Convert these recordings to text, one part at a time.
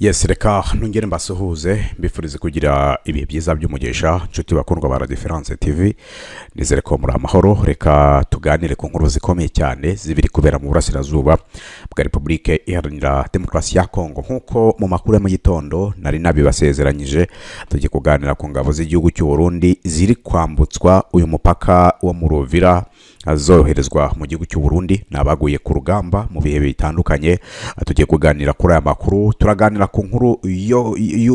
Yes, reka nongere mbasuhuze, mbifurize kugira ibihe byiza by'umugisha, inshuti bakundwa ba La Difference TV. Nizere ko muri amahoro. Reka tuganire ku nkuru zikomeye cyane zibiri kubera mu burasirazuba bwa Repubulika Iharanira Demokarasi ya Kongo. Nk'uko mu makuru ya mu gitondo nari nabibasezeranyije, tugiye kuganira ku ngabo z'igihugu cy'u Burundi ziri kwambutswa uyu mupaka wo mu Ruvira, zoroherezwa mu gihugu cy'u Burundi. Ni abaguye ku rugamba mu bihe bitandukanye. Tugiye kuganira kuri aya makuru. Turaganira ku nkuru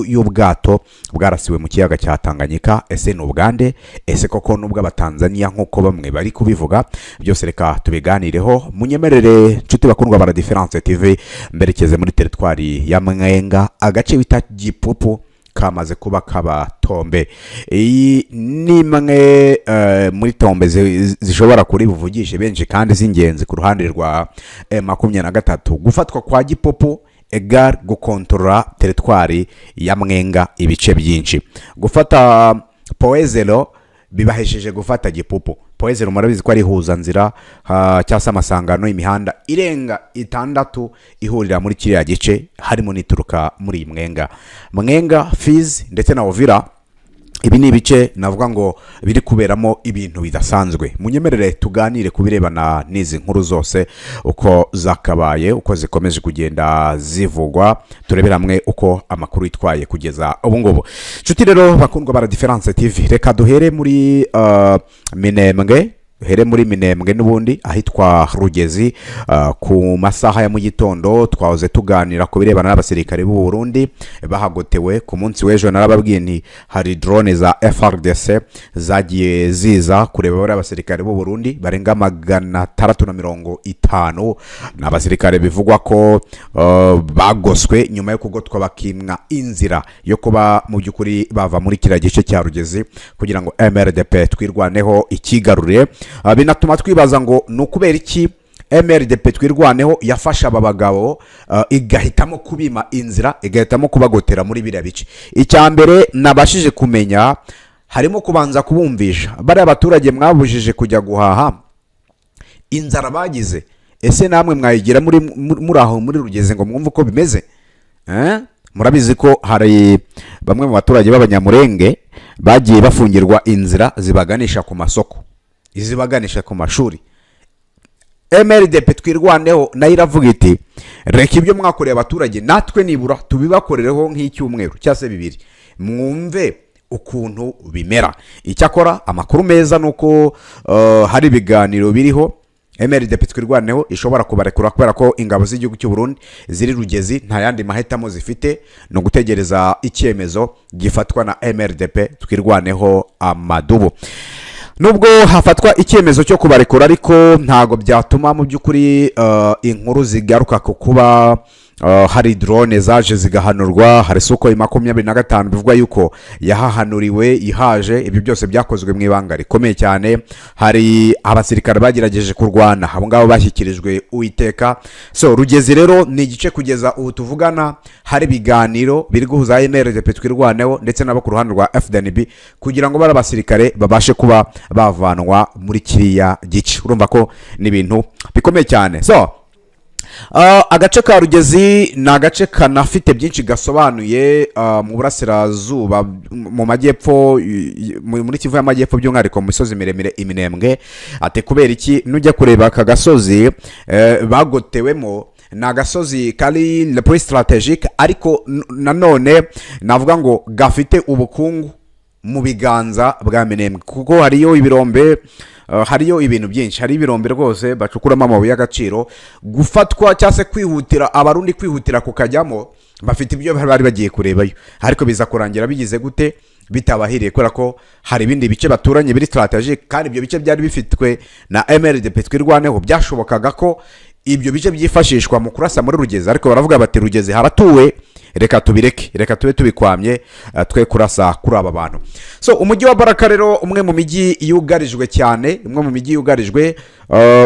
y'ubwato bwarasiwe mu kiyaga cya Tanganyika. Ese ni ubwande? Ese koko ni ubw'Abatanzaniya nk'uko bamwe bari kubivuga? Byose reka tubiganireho. Munyemerere, nshuti bakundwa ba La Difference TV, mberekeze muri teritwari ya Mwenga, agace bita Gipupu kamaze kuba kaba tombe. Iyi ni imwe muri tombe zishobora kuri buvugishe benshi kandi z'ingenzi ku ruhande rwa 23. Gufatwa kwa Gipupu égale gukontorora teritwari ya Mwenga ibice byinshi. Gufata Point Zéro bibahesheje gufata Gipupu. Point Zéro murabizi ko ari ihuzanzira cyangwa se amasangano y'imihanda irenga itandatu ihurira muri kiriya gice, harimo n'ituruka muri iyi Mwenga, Mwenga, Fizi ndetse na Uvira. Ibi ni ibice navuga ngo biri kuberamo ibintu bidasanzwe. Munyemerere tuganire ku birebana n'izi nkuru zose uko zakabaye, uko zikomeje kugenda zivugwa, turebere hamwe uko amakuru yitwaye kugeza ubu ngubu. Nshuti rero bakundwa ba La Difference TV, reka duhere muri Minembwe, duhere muri Minembwe n'ubundi ahitwa Rugezi. Ku masaha ya mu gitondo twahoze tuganira ku birebana n'abasirikare b'u Burundi bahagotewe ku munsi w'ejo. Narababwiye nti hari drone za FARDC zagiye ziza kureba bariya basirikare b'u Burundi barenga 650. Ni abasirikare bivugwa ko bagoswe, nyuma yo kugotwa bakimwa inzira yo kuba mu by'ukuri bava muri kiriya gice cya Rugezi kugira ngo MRDP Twirwaneho ikigarurire. Binatuma twibaza ngo ni ukubera iki MRDP Twirwaneho yafashe aba bagabo, igahitamo kubima inzira, igahitamo kubagotera muri biriya bice. Icya mbere nabashije kumenya harimo kubanza kubumvisha bariya baturage mwabujije kujya guhaha inzara bagize. Ese namwe mwayigira muri aho muri Rugezi ngo mwumve uko bimeze? Eh? Murabizi ko hari bamwe mu baturage b'Abanyamurenge bagiye bafungirwa inzira zibaganisha ku masoko, izibaganisha ku mashuri. MRDP Twirwaneho nayo iravuga iti: "Reka ibyo mwakoreye abaturage natwe nibura tubibakorereho nk'icyumweru cyangwa se 2, mwumve ukuntu bimera." Icyakora amakuru meza ni uko hari ibiganiro biriho, MRDP Twirwaneho ishobora kubarekura, kubera ko ingabo z'igihugu cy'u Burundi ziri Rugezi nta yandi mahitamo zifite, ni ugutegereza icyemezo gifatwa na MRDP Twirwaneho amadubu. Nubwo hafatwa icyemezo cyo kubarekura ariko, ntabwo byatuma mu by'ukuri inkuru zigaruka ku kuba hari drone zaje zigahanurwa, hari Sukhoi 25 bivugwa yuko yahahanuriwe ihaje. Ibyo byose byakozwe mu ibanga rikomeye cyane. Hari abasirikare bagerageje kurwana, abo ngabo bashyikirijwe Uwiteka. So Rugezi rero ni igice kugeza ubu tuvugana hari ibiganiro biri guhuza MRDP Twirwaneho ndetse n'abo ku ruhande rwa FDNB kugira ngo bari abasirikare babashe kuba bavanwa muri kiriya gice. Urumva ko ni ibintu bikomeye cyane. So agace ka Rugezi ni agace kanafite byinshi gasobanuye mu burasirazuba, mu majyepfo, muri Kivu y'Amajyepfo, by'umwihariko mu misozi miremire Iminembwe. Ati kubera iki? Nujya kureba aka gasozi bagotewemo, ni agasozi kari le plus stratégique, ariko nanone navuga ngo gafite ubukungu mu biganza bwa Minembwe, kuko hariyo ibirombe, hariyo ibintu byinshi, hari ibirombe rwose bacukuramo amabuye y'agaciro. Gufatwa cyangwa se kwihutira, Abarundi kwihutira kukajyamo, bafite ibyo bari bagiye kurebayo, ariko biza kurangira bigize gute? Bitabahiriye, kubera ko hari ibindi bice baturanye biri stratégique, kandi ibyo bice byari bifitwe na MRDP Twirwaneho. Byashobokaga ko ibyo bice byifashishwa mu kurasa muri Rugezi, ariko baravuga bati: "Rugezi haratuwe, reka tubireke, reka tube tubikwamye, twe kurasa kuri aba bantu." So umujyi wa Baraka rero, umwe mu mijyi yugarijwe cyane, umwe mu mijyi yugarijwe,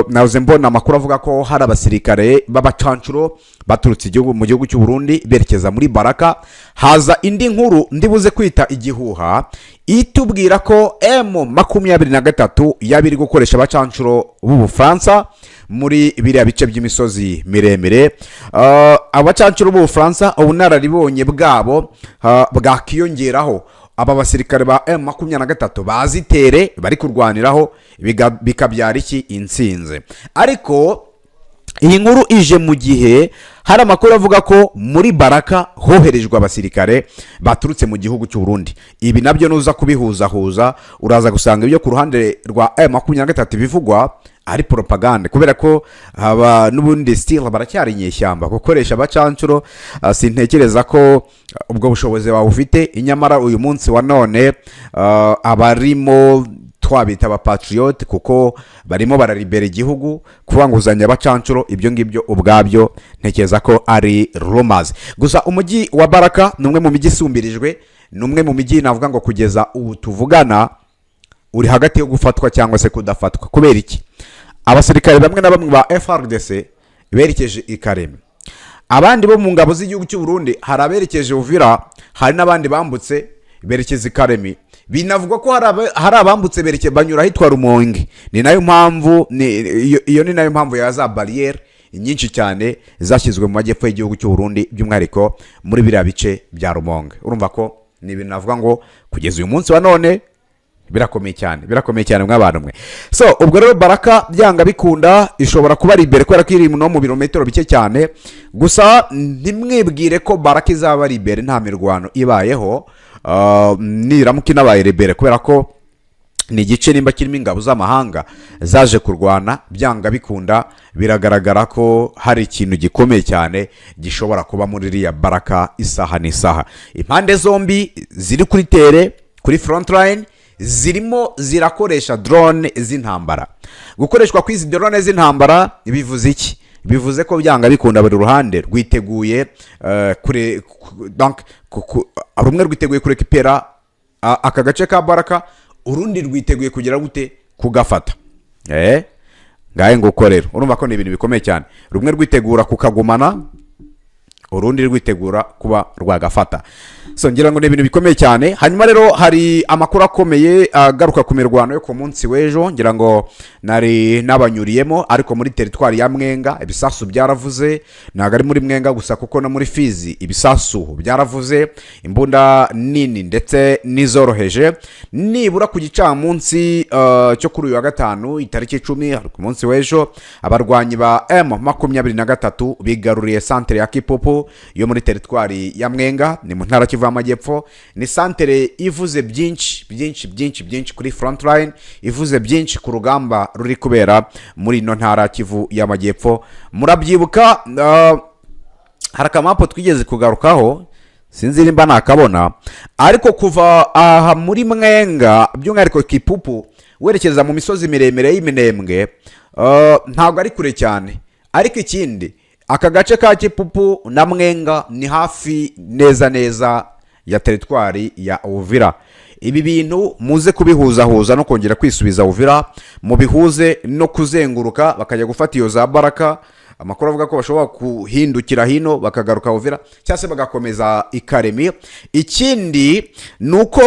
nahoze mbona amakuru avuga ko hari abasirikare b'abacancuro baturutse mu gihugu cy'u Burundi berekeza muri Baraka. Haza indi nkuru ndibuze kwita igihuha itubwira ko M23 yaba iri gukoresha abacancuro b'Ubufaransa mu muri biriya bice by'imisozi miremire. Abacancuro b'Ubufaransa, ubunararibonye bwabo bwakiyongeraho aba basirikare ba M23 bazi terrain bari kurwaniraho, bikabyara iki? Intsinzi. Ariko iyi nkuru ije mu gihe hari amakuru avuga ko muri Baraka hoherejwe abasirikare baturutse mu gihugu cy'u Burundi. Ibi nabyo nuza kubihuzahuza, uraza gusanga ibyo ku ruhande rwa M23 bivugwa ari propagande, kubera ko haba n'ubundi still baracyari inyeshyamba. Gukoresha abacancuro, sintekereza ko ubwo bushobozi bawufite. Inyamara uyu munsi wa none abarimo twabita abapatriote, kuko barimo bararibera igihugu. Kubanguzanya abacancuro, ibyo ngibyo ubwabyo ntekereza ko ari rumors gusa. Umujyi wa Baraka ni umwe mu mijyi isumbirijwe, ni umwe mu mijyi navuga ngo kugeza ubu tuvugana uri hagati yo gufatwa cyangwa se kudafatwa. Kubera iki? Abasirikare bamwe na bamwe ba FARDC berekeje i Kareme, abandi bo mu ngabo z'igihugu cy'u Burundi hari aberekeje Uvira, hari n'abandi bambutse berekeza i Karemi. Binavugwa ko hari abambutse banyura ahitwa Rumonge. Ni nayo mpamvu iyo ni nayo mpamvu ya za bariyeri nyinshi cyane zashyizwe mu majyepfo y'igihugu cy'u Burundi, by'umwihariko muri biriya bice bya Rumonge. Urumva ko ni ibintu navuga ngo kugeza uyu munsi wa none birakomeye cyane, birakomeye cyane mw'abantu mwe. So ubwo rero Baraka byanga bikunda ishobora kuba ari imbere, kubera ko iri no mu birometero bike cyane gusa. Ntimwibwire ko Baraka izaba ari imbere nta mirwano ibayeho. Niramuka inabaye libérée, kubera ko ni igice nimba kirimo ingabo z'amahanga zaje kurwana, byanga bikunda biragaragara ko hari ikintu gikomeye cyane gishobora kuba muri iriya Baraka isaha n'isaha. Impande zombi ziri kuri terrain, kuri front line, zirimo zirakoresha drone z'intambara. Gukoreshwa kw'izi drone z'intambara bivuze iki? Bivuze ko byanga bikunda buri ruhande rwiteguye kure donc rumwe rwiteguye kurekipera aka gace ka Baraka, urundi rwiteguye kugira gute? Kugafata. Ngahe nguko rero, urumva ko ni ibintu bikomeye cyane. Rumwe rwitegura kukagumana, urundi rwitegura kuba rwagafata. So ngira ngo ni ibintu bikomeye cyane. Hanyuma rero hari amakuru akomeye agaruka ku mirwano yo ku munsi w'ejo, ngira ngo nari nabanyuriyemo. Ariko muri teritwari ya Mwenga ibisasu byaravuze. Ntabwo ari muri Mwenga gusa, kuko no muri Fizi ibisasu byaravuze, imbunda nini ndetse n'izoroheje. Nibura ku gicamunsi cyo kuri uyu wa gatanu itariki 10, ku munsi w'ejo, abarwanyi ba M23 bigaruriye santere ya Kipupu yo muri teritwari ya Mwenga, ni mu ntara Kivu y'Amajyepfo. Ni santere ivuze byinshi byinshi byinshi byinshi kuri front line, ivuze byinshi ku rugamba ruri kubera muri ino ntara Kivu y'Amajyepfo. Murabyibuka, hari akamapo twigeze kugarukaho, sinzi nimba nakabona. Ariko kuva aha muri Mwenga, by'umwihariko Kipupu, werekeza mu misozi miremire y'Iminembwe, ntabwo ari kure cyane. Ariko ikindi, aka gace ka Kipupu na Mwenga ni hafi neza neza ya teritwari ya Uvira. Ibi bintu muze kubihuzahuza no kongera kwisubiza Uvira, mubihuze no kuzenguruka bakajya gufata iyo za Baraka. Amakuru avuga ko bashobora kuhindukira hino bakagaruka Uvira, cyangwa se bagakomeza ikaremi. Ikindi ni uko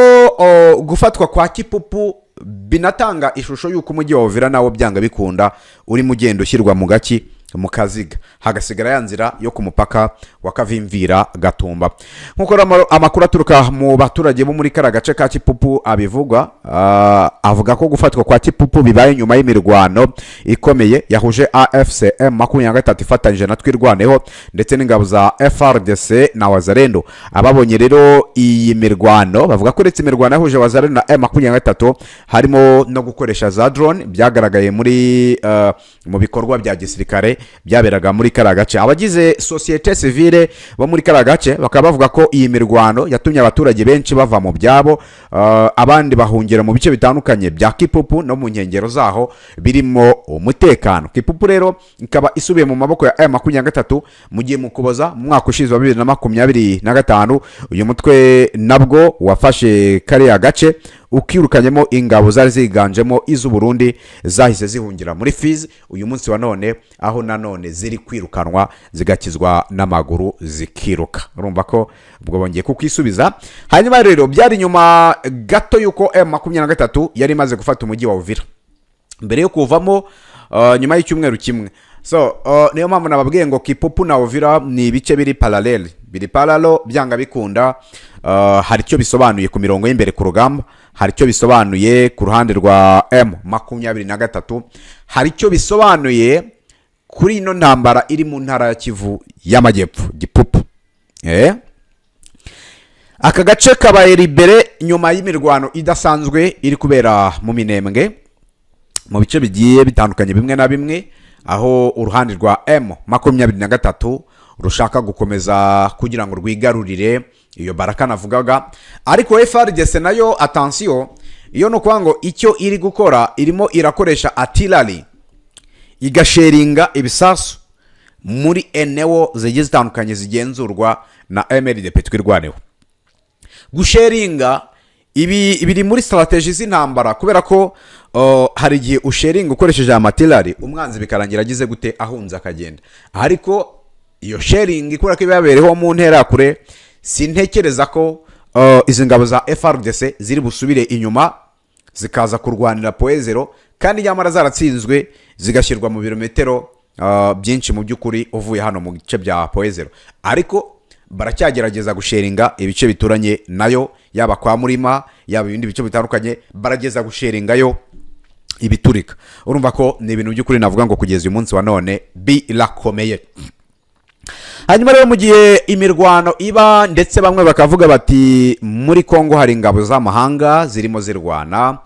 gufatwa kwa Kipupu binatanga ishusho y'uko umujyi wa Uvira nawo byanga bikunda urimo ugenda ushyirwa mu gaki, mu kaziga, hagasigara ya nzira yo ku mupaka wa Kavimvira Gatumba. Nk'uko rero amakuru aturuka mu baturage bo muri kariya gace ka Kipupu abivuga, avuga ko gufatwa kwa Kipupu bibaye nyuma y'imirwano ikomeye yahuje AFC M23 ifatanyije na Twirwaneho ndetse n'ingabo za FARDC na Wazalendo. Ababonye rero iyi mirwano bavuga ko uretse imirwano yahuje Wazalendo na M23, harimo no gukoresha za drone byagaragaye mu bikorwa bya gisirikare byaberaga muri kariya gace. Abagize sosiyete sivile bo muri kariya gace bakaba bavuga ko iyi mirwano yatumye abaturage benshi bava mu byabo, abandi bahungira mu bice bitandukanye bya Kipupu no mu nkengero zaho birimo umutekano. Kipupu rero ikaba isubiye mu maboko ya M23, mu gihe mu Kuboza mu mwaka ushize wa 2025 uyu mutwe nabwo wafashe kariya gace, ukirukanyemo ingabo zari ziganjemo iz'u Burundi zahise zihungira muri Fizi. Uyu munsi wa none aho nanone ziri kwirukanwa, zigakizwa n'amaguru zikiruka. Urumva ko ubwo bongeye kukwisubiza. Hanyuma rero byari nyuma gato y'uko M23 yari imaze gufata umujyi wa Uvira. Mbere yo kuvamo nyuma y'icyumweru kimwe. So niyo mpamvu nababwiye ngo Kipupu na Uvira ni ibice biri parallel, biri parallel. Byanga bikunda hari icyo bisobanuye ku mirongo y'imbere ku rugamba, hari icyo bisobanuye ku ruhande rwa M23, hari icyo bisobanuye kuri ino ntambara iri mu ntara ya Kivu y'Amajyepfo. Gipupu, aka gace kabaye libéré nyuma y'imirwano idasanzwe iri kubera mu Minembwe, mu bice bigiye bitandukanye bimwe na bimwe, aho uruhande rwa M23 rushaka gukomeza kugira ngo rwigarurire iyo Baraka navugaga. Ariko FARDC nayo, attention, iyo ni ukuvuga ngo icyo iri gukora, irimo irakoresha artillery, igashellinga ibisasu muri eneo zigiye zitandukanye zigenzurwa na MRDP Twirwaneho. Gushellinga ibi biri muri strategy z'intambara, kubera ko hari igihe ushellinga ukoresheje artillery, umwanzi bikarangira agize gute? Ahunze akagenda. Ariko iyo shelling, kubera ko iba yabereyeho mu ntera kure, sintekereza ko izi ngabo za FARDC ziri busubire inyuma zikaza kurwanira Point Zéro, kandi nyamara zaratsinzwe, zigashyirwa mu birometero byinshi mu by'ukuri uvuye hano mu bice bya Point Zéro. Ariko baracyagerageza gushellinga ibice bituranye nayo, yaba kwa Murima, yaba ibindi bice bitandukanye, barageza gushellingayo ibiturika. Urumva ko ni ibintu by'ukuri navuga ngo kugeza uyu munsi wa none birakomeye. Hanyuma rero, mu gihe imirwano iba, ndetse bamwe bakavuga bati muri Congo hari ingabo z'amahanga zirimo zirwana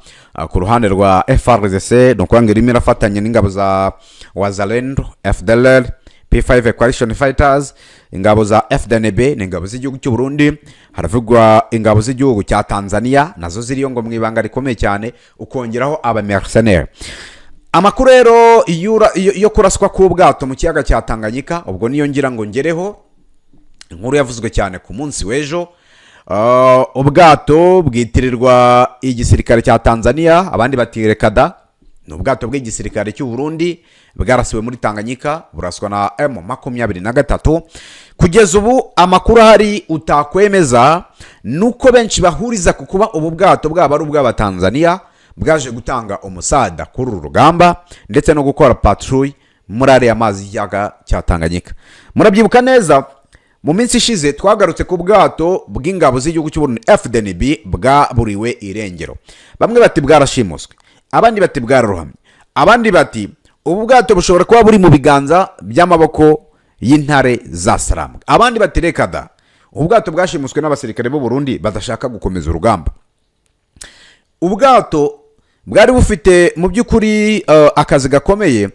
ku ruhande rwa FARDC, ni ukuvuga ngo irimo irafatanya n'ingabo za Wazalendo, FDLR, P5 Coalition Fighters, ingabo za FDNB, ni ingabo z'igihugu cy'u Burundi, haravugwa ingabo z'igihugu cya Tanzania nazo ziriyo ngo mu ibanga rikomeye cyane, ukongeraho aba mercenaires. Amakuru rero yo kuraswa k'ubwato mu kiyaga cya Tanganyika, ubwo niyo ngira ngo ngereho, inkuru yavuzwe cyane ku munsi w'ejo. Ubwato bwitirirwa igisirikare cya Tanzania, abandi bati reka da, ni ubwato bw'igisirikare cy'u Burundi, bwarasiwe muri Tanganyika, buraswa na M23. Kugeza ubu amakuru ahari utakwemeza ni uko benshi bahuriza ku kuba ubu bwato bwaba ari ubw'Abatanzania, bwaje gutanga umusada kuri uru rugamba ndetse no gukora patrouille muri ariya mazi y'ikiyaga cya Tanganyika. Murabyibuka neza, mu minsi ishize twagarutse ku bwato bw'ingabo z'igihugu cy'u Burundi FDNB bwaburiwe irengero. Bamwe bati bwarashimuswe, abandi bati bwararohamye, abandi bati ubu bwato bushobora kuba buri mu biganza by'amaboko y'intare za Sarambwe, abandi bati reka da, ubu bwato bwashimuswe n'abasirikare b'u Burundi badashaka gukomeza urugamba. Ubwato bwari bufite mu by'ukuri akazi gakomeye.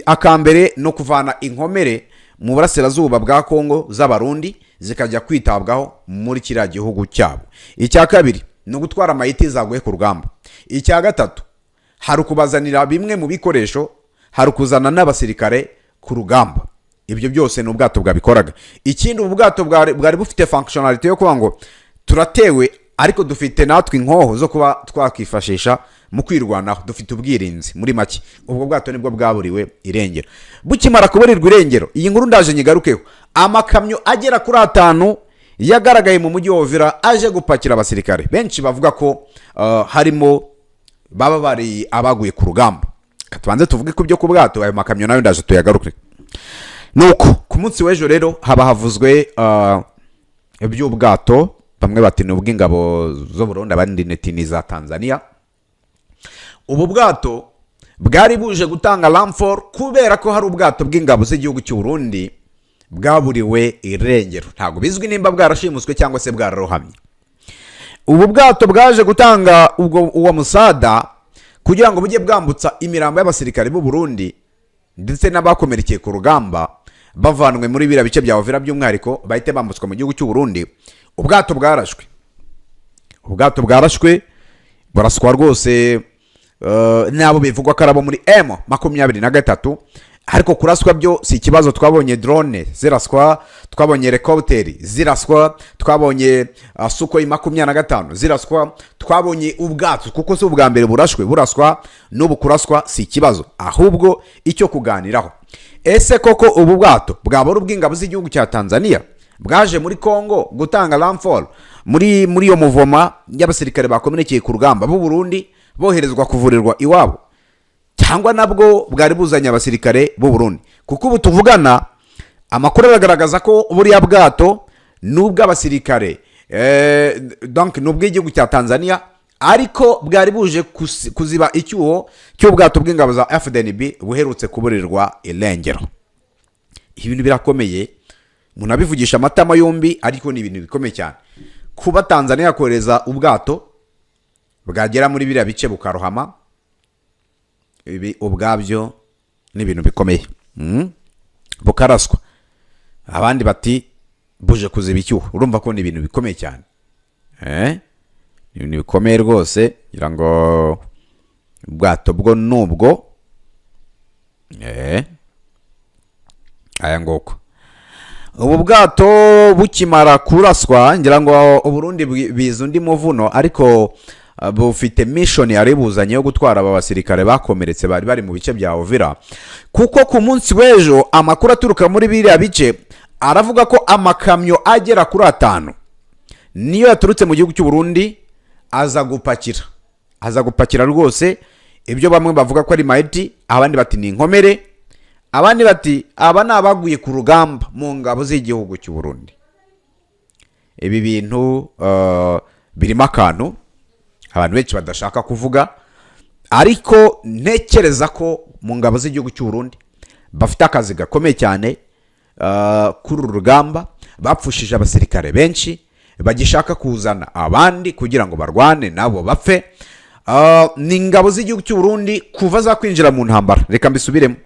Akambere no kuvana inkomere mu burasirazuba bwa Kongo z'Abarundi, zikajya kwitabwaho muri kiriya gihugu cyabo. Icya kabiri ni ugutwara amayiti zaguye ku rugamba. Icya gatatu, hari ukubazanira bimwe mu bikoresho, hari ukuzana n'abasirikare ku rugamba. Ibyo byose ni ubwato bwabikoraga. Ikindi, ubu bwato bwari bufite fonctionnalité yo kuba ngo turatewe, ariko dufite natwe inkoho zo kuba twakifashisha mu kwirwanaho, dufite ubwirinzi. Muri make, ubwo bwato nibwo bwaburiwe irengero. Bukimara kuburirwa irengero, iyi nkuru ndaje nyigarukeho, amakamyo agera kuri atanu yagaragaye mu mujyi wa Uvira aje gupakira abasirikare benshi bavuga ko harimo baba bari abaguye ku rugamba. Reka tubanze tuvuge ku byo ku bwato, ayo makamyo nayo ndaje tuyagaruke. Nuko ku munsi w'ejo rero haba havuzwe iby'ubwato, bamwe bati ni ubw'ingabo zo Burundi, abandi neti ni iza Tanzania. Ubu bwato bwari buje gutanga renfort kubera ko hari ubwato bw'ingabo z'igihugu cy'u Burundi bwaburiwe irengero, ntabwo bizwi nimba bwarashimuswe cyangwa se bwararohamye. Ubu bwato bwaje gutanga ubwo uwo musada kugira ngo bujye bwambutsa imirambo y'abasirikare b'u Burundi ndetse n'abakomerekeye ku rugamba, bavanwe muri biriya bice bya Uvira by'umwihariko, bahite bambutswa mu gihugu cy'u Burundi. Ubwato bwarashwe, ubwato bwarashwe, buraswa rwose n'abo bivugwa ko ari abo muri M23. Ariko kuraswa byo si ikibazo, twabonye drone ziraswa, twabonye helicopter ziraswa, twabonye Sukhoi 25 ziraswa, twabonye ubwato, kuko si ubwa mbere burashwe buraswa. N'ubu kuraswa si ikibazo, ahubwo icyo kuganiraho: ese koko ubu bwato bwaba ari ubw'ingabo z'igihugu cya Tanzania bwaje muri Congo gutanga renfort muri iyo mouvement y'abasirikare bakomerekeye ku rugamba b'u Burundi, boherezwa kuvurirwa iwabo? Cyangwa nabwo bwari buzanye abasirikare b'u Burundi? Kuko ubu tuvugana amakuru aragaragaza ko buriya bwato ni ubw'abasirikare, donc ni ubw'igihugu cya Tanzania, ariko bwari buje kuziba icyuho cy'ubwato bw'ingabo za FDNB buherutse kuburirwa irengero. Ibintu birakomeye, umuntu abivugisha amatama yombi, ariko ni ibintu bikomeye cyane kuba Tanzania yakohereza ubwato bwagera muri biriya bice bukarohama. Ibi ubwabyo ni ibintu bikomeye. Bukaraswa, abandi bati buje kuziba icyuho. Urumva ko ni ibintu bikomeye cyane. Ni ibintu bikomeye rwose. Ngira ngo ubwato bwo nubwo aya nguko ubu bwato bukimara kuraswa, ngira ngo Uburundi biza undi muvuno, ariko bufite mission yari buzanye yo gutwara aba basirikare bakomeretse bari bari mu bice bya Uvira, kuko ku munsi w'ejo amakuru aturuka muri biriya bice aravuga ko amakamyo agera kuri 5 niyo yaturutse mu gihugu cy'u Burundi aza gupakira rwose ibyo bamwe bavuga ko ari mayiti, abandi bati ni inkomere, abandi bati aba ni abaguye ku rugamba mu ngabo z'igihugu cy'u Burundi. Ibi bintu birimo akantu abantu benshi badashaka kuvuga, ariko ntekereza ko mu ngabo z'igihugu cy'u Burundi bafite akazi gakomeye cyane kuri uru rugamba. Bapfushije abasirikare benshi, bagishaka kuzana abandi kugira ngo barwane nabo bapfe. Ni ingabo z'igihugu cy'u Burundi kuva zakwinjira mu ntambara. Reka mbisubiremo: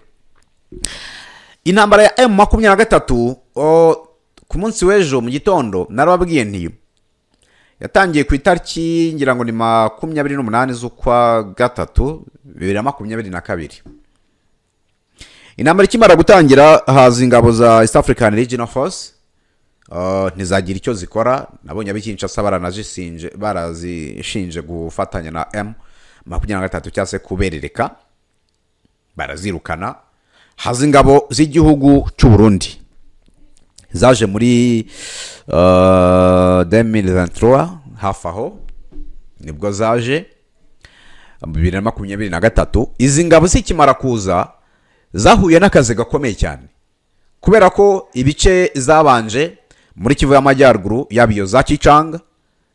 intambara ya M23, ku munsi w'ejo mu gitondo narababwiye nti yatangiye ku itariki, ngira ngo ni 28 z'ukwa gatatu 2022. Intambara ikimara gutangira haza ingabo za East African Regional Force, ntizagira icyo zikora. Nabonye ab'i Kinshasa barazishinje gufatanya na M23 cyangwa se kuberereka, barazirukana. Haza ingabo z'igihugu cy'u Burundi zaje muri 2023 hafi aho nibwo zaje, 2023. Izi ngabo zikimara kuza zahuye n'akazi gakomeye cyane, kubera ko ibice zabanje muri Kivu y'Amajyaruguru, yaba iyo za Kicanga,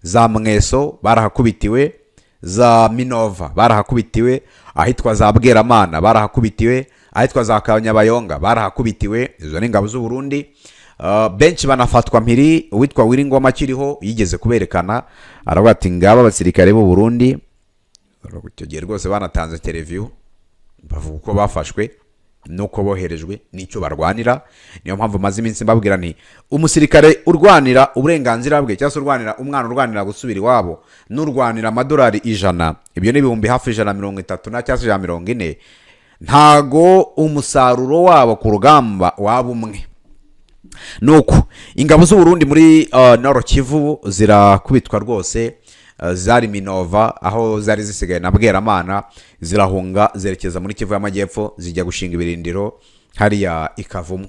za Mweso barahakubitiwe, za Minova barahakubitiwe, ahitwa za Bweramana barahakubitiwe, ahitwa za Kanyabayonga barahakubitiwe. Izo ni ingabo z'u Burundi. Benshi banafatwa mpiri. Uwitwa Wiringoma akiriho yigeze kuberekana, aravuga ati ngaba abasirikare b'u Burundi. Icyo gihe rwose banatanze televiziyo bavuga uko bafashwe n'uko boherejwe n'icyo barwanira. Niyo mpamvu maze iminsi mbabwira nti umusirikare urwanira uburenganzira bwe, cyangwa se urwanira umwana, urwanira gusubira iwabo, n'urwanira amadolari 100, ibyo ni ibihumbi hafi 130 na cyangwa se 140, ntago umusaruro wabo ku rugamba waba umwe. Nuko ingabo z'u Burundi muri Nord Kivu zirakubitwa rwose, zari Minova aho zari zisigaye na Bweramana, zirahunga zerekeza muri Kivu y'Amajyepfo, zijya gushinga ibirindiro hariya ikavumu.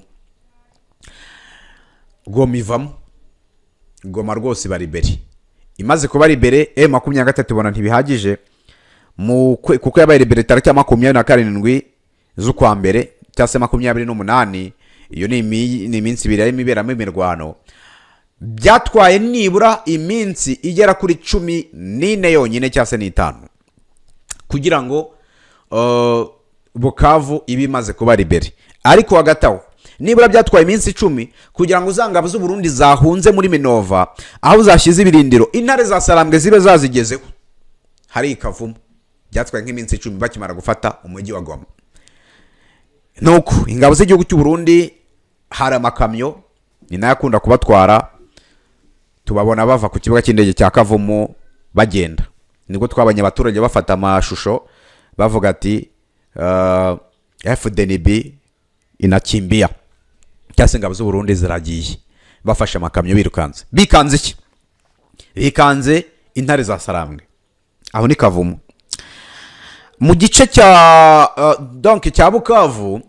Goma ivamo, Goma rwose iba libérée. Imaze kuba libérée, M23 ibona ntibihagije kuko yabaye libérée tariki ya 27 z'ukwa mbere cyangwa se 28. Iyo ni iminsi 2 yarimo iberamo imirwano. Byatwaye nibura iminsi igera kuri 14 yonyine cyangwa se n'itanu kugira ngo Bukavu ibe imaze kuba libérée. Ariko hagati aho nibura byatwaye iminsi 10 kugira ngo za ngabo z'u Burundi zahunze muri Minova aho zashyize ibirindiro, intare za Sarambwe zibe zazigezeho hari ikavumu. Byatwaye nk'iminsi 10 bakimara gufata umujyi wa Goma. Nuko ingabo z'igihugu cy'u Burundi, hari amakamyo ni nayo akunda kubatwara, tubabona bava ku kibuga cy'indege cya Kavumu bagenda. Nibwo twabonye abaturage bafata amashusho bavuga ati FDNB inakimbia, cyangwa se ingabo z'u Burundi ziragiye, bafashe amakamyo birukanze. Bikanze iki? Bikanze intare za Sarambwe. Aho ni Kavumu mu gice cya donc cya Bukavu.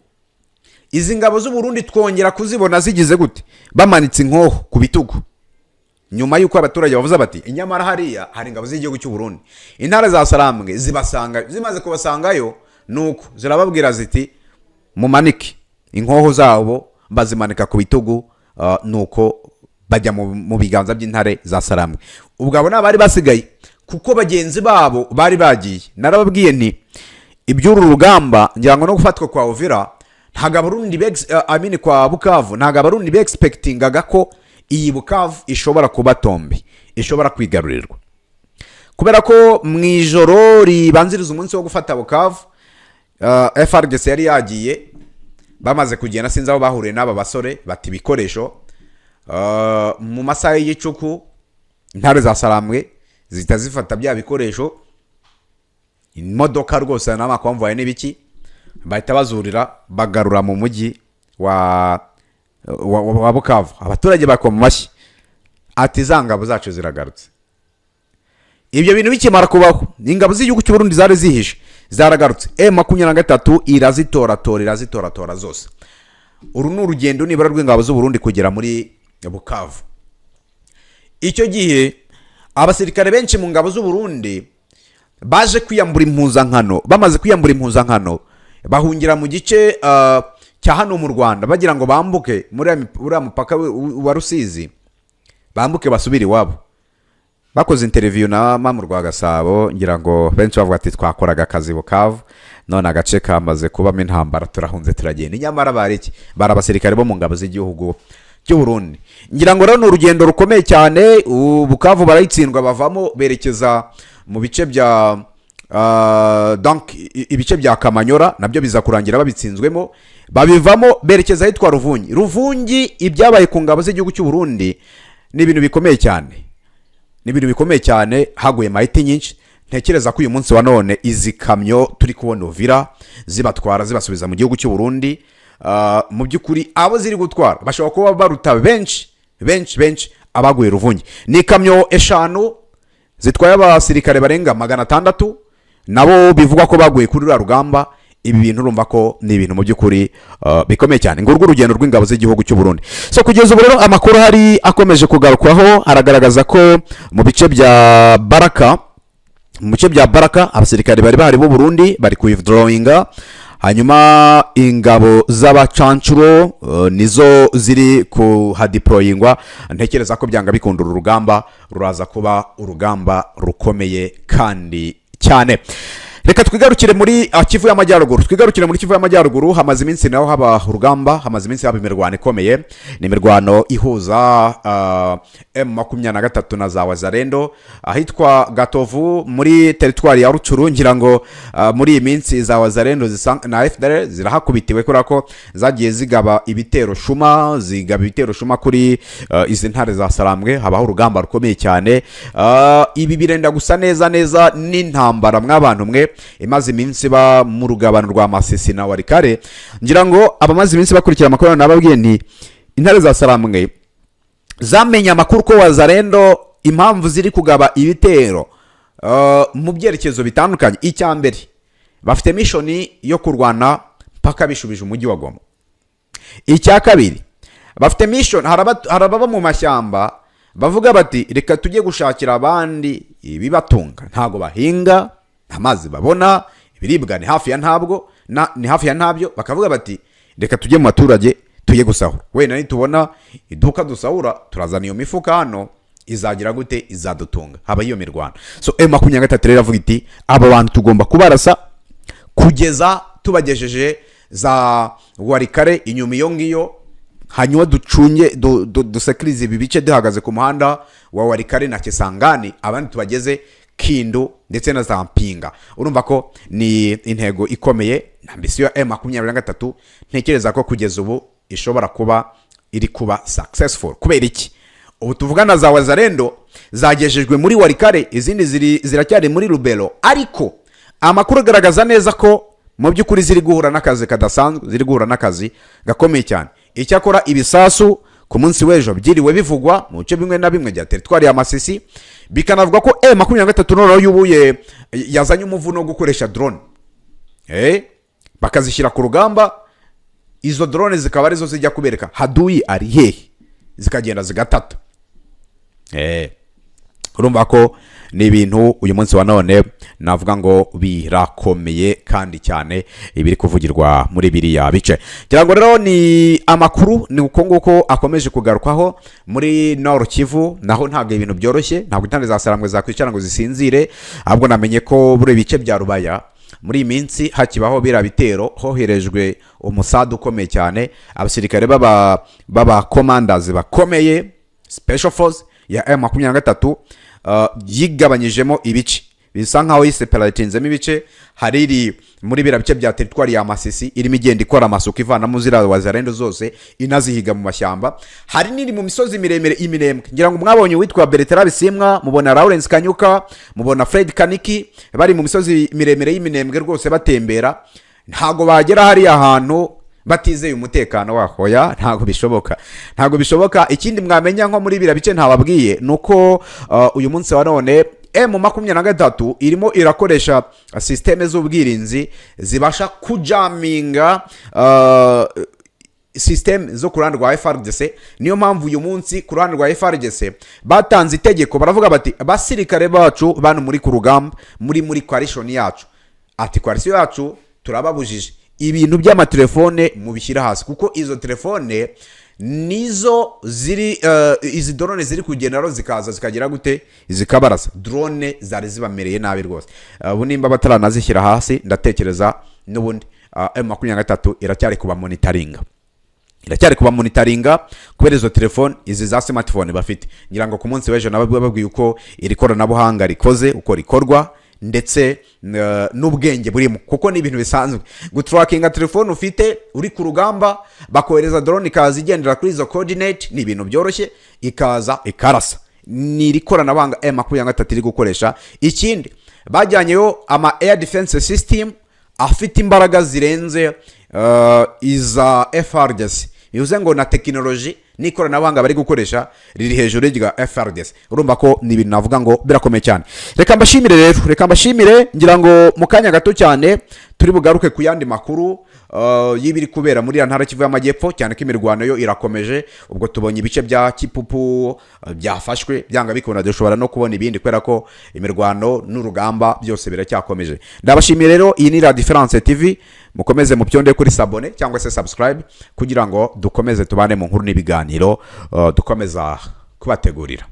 Izi ngabo z'u Burundi twongera kuzibona zigize gute? Bamanitse inkoho ku bitugu, nyuma y'uko abaturage bavuze bati nyamara hariya hari ingabo z'igihugu cy'u Burundi. Intare za Sarambwe zibasanga, zimaze kubasangayo Nuko zirababwira ziti: "Mumanike inkoho zabo." Bazimanika ku bitugu, nuko bajya mu biganza by'intare za Sarambwe. Ubwo abo ni abari basigaye, kuko bagenzi babo bari bagiye. Narababwiye nti iby'uru rugamba, ngira ngo no gufatwa kwa Uvira, ntabwo Abarundi I mean kwa Bukavu, ntabwo Abarundi bexpectingaga ko iyi Bukavu ishobora kuba tombe, ishobora kwigarurirwa, kubera ko mu ijoro ribanziriza umunsi wo gufata Bukavu, FARDC yari yagiye. Bamaze kugenda, sinzi aho bahuriye n'aba basore, bata ibikoresho. Mu masaha y'igicuku intare za Sarambwe zihita zifata bya bikoresho, imodoka rwose n'amakonvoye n'ibiki, bahita bazurira, bagarura mu mujyi wa Bukavu. Abaturage bakoma amashyi ati: "Za ngabo zacu ziragarutse." Ibyo bintu bikimara kubaho, ingabo z'igihugu cy'u Burundi zari zihishe zaragarutse. M23 irazitoratora, irazitoratora zose. Uru ni urugendo nibura rw'ingabo z'u Burundi kugera muri Bukavu. Icyo gihe abasirikare benshi mu ngabo z'u Burundi baje kwiyambura impuzankano. Bamaze kwiyambura impuzankano, bahungira mu gice cya hano mu Rwanda, bagira ngo bambuke muri uriya mupaka wa Rusizi, bambuke basubire iwabo. Bakoze interview na Mama rwa Gasabo, ngira ngo benshi bavuga ati: "Twakoraga akazi Bukavu, none agace kamaze kubamo intambara, turahunze, turagenda." Nyamara bari iki? Bari abasirikare bo mu ngabo z'igihugu cy'u Burundi. Ngira ngo rero ni urugendo rukomeye cyane. Bukavu barayitsindwa, bavamo, berekeza mu bice bya donc ibice bya Kamanyora, nabyo biza kurangira babitsinzwemo, babivamo, berekeza ahitwa Ruvungi. Ruvungi, ibyabaye ku ngabo z'igihugu cy'u Burundi ni ibintu bikomeye cyane, ni ibintu bikomeye cyane. Haguye mayiti nyinshi. Ntekereza ko uyu munsi wa none izi kamyo turi kubona Uvira zibatwara, zibasubiza mu gihugu cy'u Burundi, mu by'ukuri abo ziri gutwara bashobora kuba baruta benshi, benshi, benshi abaguye Ruvungi. Ni ikamyo 5 zitwaye abasirikare barenga 600, nabo bivugwa ko baguye kuri ruriya rugamba. Ibi bintu urumva ko ni ibintu mu by'ukuri bikomeye cyane. Ngurwo urugendo rw'ingabo z'igihugu cy'u Burundi. So kugeza ubu rero amakuru hari akomeje kugarukwaho aragaragaza ko mu bice bya Baraka abasirikare bari bahari b'u Burundi bari kuwithdrawinga, hanyuma ingabo z'abacancuro nizo ziri kuhadeployingwa. Ntekereza ko byanga bikunda uru rugamba ruraza kuba urugamba rukomeye kandi cyane. Reka twigarukire muri Kivu y'Amajyaruguru. Twigarukire muri Kivu y'Amajyaruguru. Hamaze iminsi naho haba urugamba, hamaze iminsi haba imirwano ikomeye. Ni imirwano ihuza M23 na za Wazalendo ahitwa Gatovu muri teritwari ya Rutshuru. Ngira ngo muri iyi minsi za Wazalendo na FDLR zirahakubitiwe, kubera ko zagiye zigaba ibitero shuma, zigaba ibitero shuma kuri izi ntare za Sarambwe, habaho urugamba rukomeye cyane. Ibi birenda gusa neza neza n'intambara mw'abantu mwe imaze iminsi iba mu rugabano rwa Masisi na Walikale. Ngira ngo abamaze iminsi bakurikira amakuru nababwiye nti intare za Sarambwe zamenye amakuru ko Wazalendo impamvu ziri kugaba ibitero mu byerekezo bitandukanye: icya mbere, bafite mission yo kurwana mpaka bishubije umujyi wa Goma. Icya kabiri, bafite mission, hari ababa mu mashyamba bavuga bati: "Reka tujye gushakira abandi ibibatunga." Ntabwo bahinga, nta mazi babona, ibiribwa ni hafi ya ntabwo, ni hafi ya ntabyo. Bakavuga bati: "Reka tujye mu baturage, tujye gusahura, wenda nitubona iduka dusahura turazana iyo mifuka hano, izagira gute? Izadutunga." Haba iyo mirwano. So M23 rero iravuga iti: "Aba bantu tugomba kubarasa kugeza tubagejeje za Walikale inyuma iyo ngiyo, hanyuma ducunge dusekirize ibi bice duhagaze ku muhanda wa Walikale na Kisangani, abandi tubageze Kindu ndetse na za Mpinga." Urumva ko ni intego ikomeye na ambition ya M23. Ntekereza ko kugeza ubu ishobora kuba iri kuba successful. Kubera iki? Ubu tuvugana za Wazalendo zagejejwe muri Walikale, izindi ziracyari muri Lubero, ariko amakuru agaragaza neza ko mu by'ukuri ziri guhura n'akazi kadasanzwe, ziri guhura n'akazi gakomeye cyane. Icyakora ibisasu ku munsi w'ejo byiriwe bivugwa mu bice bimwe na bimwe bya teritwari ya Masisi, bikanavuga ko M23 noneho yubuye, yazanye umuvuno wo gukoresha drone, bakazishyira ku rugamba. Izo drone zikaba arizo zijya kubereka haduyi ari hehe, zikagenda zigatata. Urumva ko ni ibintu uyu munsi wa none navuga ngo birakomeye kandi cyane, ibiri kuvugirwa muri biriya bice. Ngira ngo rero ni amakuru, ni uko nguko akomeje kugarukwaho muri Nord Kivu. Naho ntabwo ibintu byoroshye, ntabwo intare za Sarambwe zakwicara ngo zisinzire. Ahubwo namenye ko buri bice bya Rubaya muri iyi minsi hakibaho biriya bitero, hoherejwe umusada ukomeye cyane, abasirikare b'aba commanders bakomeye, special force ya M23 yigabanyijemo ibice, bisa nkaho yiseparatinzemo ibice. Hari iri muri biriya bice bya teritwari ya Masisi, irimo igenda ikora amasuku, ivanamo ziriya Wazalendo zose, inazihiga mu mashyamba. Hari n'iri mu misozi miremire imirembwe. Ngira ngo mwabonye uwitwa Bertrand Bisimwa, mubona Lawrence Kanyuka, mubona Fred Kaniki bari mu misozi miremire y'iminembwe rwose batembera. Ntabwo bagera hariya hantu batizeye umutekano waho. Oya, ntabwo bishoboka, ntabwo bishoboka. Ikindi mwamenya nko muri biriya bice ntababwiye ni uko uyu munsi wa none M23 irimo irakoresha système z'ubwirinzi zibasha kujaminga système zo ku ruhande rwa FARDC. Niyo mpamvu uyu munsi ku ruhande rwa FARDC batanze itegeko, baravuga bati: "Abasirikare bacu bano muri ku rugamba, muri coalition yacu," ati "coalition yacu turababujije ibintu by'amatelefone, mubishyira hasi, kuko izo telefone nizo ziri izi drone ziri kugenda zikaza zikagira gute, zikabarasa." Drone zari zibamereye nabi rwose. Ubu nimba bataranazishyira hasi, ndatekereza n'ubundi M23 iracyari kuba monitoringa, iracyari kuba monitoringa kubera izo telefone, izi za smartphone bafite. Ngira ngo ku munsi w'ejo nabo bababwiye uko iri koranabuhanga rikoze, uko rikorwa, ndetse n'ubwenge burimo, kuko ni ibintu bisanzwe guturakinga telefone ufite uri ku rugamba, bakohereza drone ikaza igendera kuri izo coordinate. Ni ibintu byoroshye, ikaza ikarasa. Ni iri koranabuhanga M23 iri gukoresha. Ikindi, bajyanyeyo ama air defense system afite imbaraga zirenze iza FARDC. Bivuze ngo na tekinoloji n'ikoranabuhanga bari gukoresha riri hejuru rya FARDC. Urumva ko ni ibintu navuga ngo birakomeye cyane. Reka mbashimire rero, reka mbashimire. Ngira ngo mu kanya gato cyane turi bugaruke ku yandi makuru y'ibiri kubera muri ya ntara Kivu y'Amajyepfo, cyane ko imirwano yo irakomeje. Ubwo tubonye ibice bya Kipupu byafashwe, byanga bikunda dushobora no kubona ibindi, kubera ko imirwano n'urugamba byose biracyakomeje. Ndabashimiye rero. Iyi ni La Difference TV. Mukomeze mupyonde kuri s'abonner cyangwa se subscribe kugira ngo dukomeze tubane mu nkuru n'ibiganiro dukomeza kubategurira.